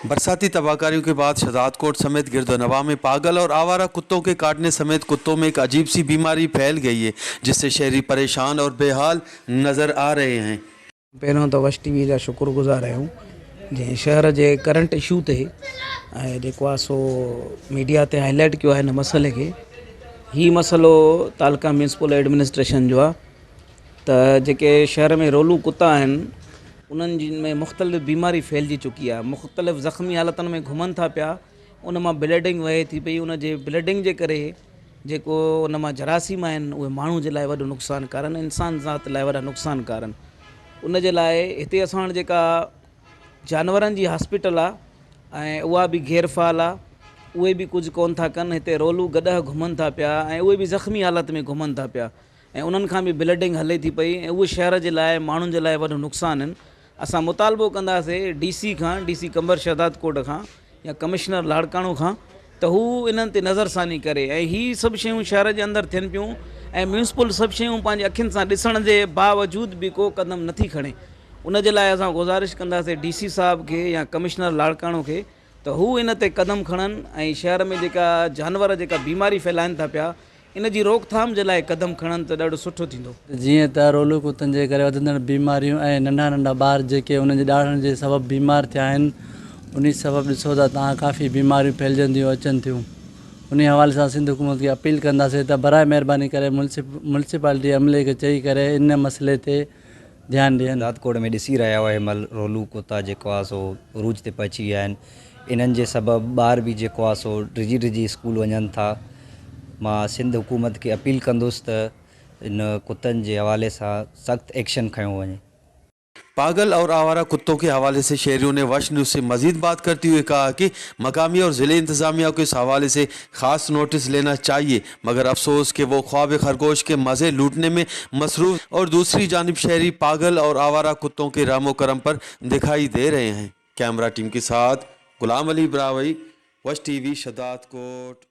बरसाती तबाहकारियों के बाद शहजादकोट समेत गिरदोनवा में पागल और आवारा कुत्तों के काटने समेत कुत्तों में एक अजीब सी बीमारी फैल गई है, जिससे शहरी परेशान और बेहाल नज़र आ रहे हैं। पहिरियों त वश टी वी जा शुक्र गुज़ार आहियूं जंहिं शहर जे करंट इशू ते ऐं जेको आहे सो मीडिया ते हाईलाइट कयो आहे हिन मसइले खे। ही मसइलो तालका म्यूनसिपल एडमिनिस्ट्रेशन जो आहे त जेके शहर में रोलू कुत्ता आहिनि उन्हनि जिन में मुख़्तलिफ़ बीमारी फैलिजी चुकी आहे, मुख़्तलिफ़ ज़ख़्मी हालतुनि में घुमनि था पिया, उन मां ब्लीडिंग वहे थी पई, उन जे ब्लीडिंग जे करे जेको उन मां जरासीम आहिनि उहे माण्हू जे लाइ वॾो नुक़सानकार आहिनि, इंसान ज़ात लाइ वॾा नुक़सानकार आहिनि। उन जे लाइ हिते असां वटि जेका जानवरनि जी हॉस्पिटल आहे ऐं उहा बि गैर फ़ाल आहे, उहे बि कुझु कोन था कनि। हिते रोलू गॾह घुमनि था पिया ऐं उहे बि ज़ख़्मी हालत में घुमनि था पिया ऐं उन्हनि खां बि ब्लीडिंग हले थी पई ऐं उहे शहर जे लाइ माण्हुनि जे लाइ वॾो नुक़सानु आहिनि। असां मुतालबो कंदासीं डी सी खां, डी सी कंबर शहदादकोट खां या कमिश्नर लाड़काणो खां त हू इन्हनि ते नज़रसानी करे ऐं ही सभु शयूं शहर जे अंदरि थियनि पियूं ऐं म्यूनसिपल सभु शयूं पंहिंजी अखियुनि सां ॾिसण जे बावजूद बि को कदम नथी खणे। उन जे लाइ असां गुज़ारिश कंदासीं डी सी साहब खे या कमिश्नर लाड़काणो खे त हू इन ते कदम खणनि ऐं शहर में जेका जानवर जेका बीमारी फैलाइनि था पिया इन जी रोकथाम जे लाइ कदम खणनि त ॾाढो सुठो थींदो। جيئن ته رولو ڪتن جي ڪري وڌندڙ بيماريون ۽ ننڍا ننڍا ٻار جيڪي انهن جي ڏاڙهڻ جي سبب بيمار ٿيا آهن انهي سبب ڏسو ته تان ڪافي بيماريون ڦهلجنديون اچن ٿيون انهي حوالي سان سنڌ حڪومت کي اپيل ڪنداسين ته براء مهرباني ڪري ملسپالٽي عملي کي چئي ڪري ان مسئلي تي ڌيان ڏين. دادڪوٽ ۾ ڏسي رهيا آهيو هن مهل رولو ڪتا جيڪو آهي سو عروج تي پهچي ويا آهن انهن جي سبب ٻار به جيڪو آهي سو ڊڄي ڊڄي اسڪول وڃن ٿا مان سنڌ حڪومت کي اپيل ڪندس ته ان ڪتن جي حوالي سان سخت ايڪشن کنيو وڃي. پاگل اور آواره ڪتون ڪي حوالي سي شهريون ني وش نيوز سي مزيد بات ڪرتي هوئي ڪها ڪي مقامي اور ضلعي انتظاميه ڪو اس حوالي سي خاص نوٽس لينا چاهيي مگر افسوس ڪي وو خواب خرگوش ڪي مزي لوٽني ۾ مصروف اور دوسري جانب شهري پاگل اور آواره ڪتون ڪي رحم و ڪرم پر دکائي the رهي هين. ڪيمرا ٽيم ڪي ساٿ غلام علي براهوئي، وش ٽي وي، شھدادڪوٽ.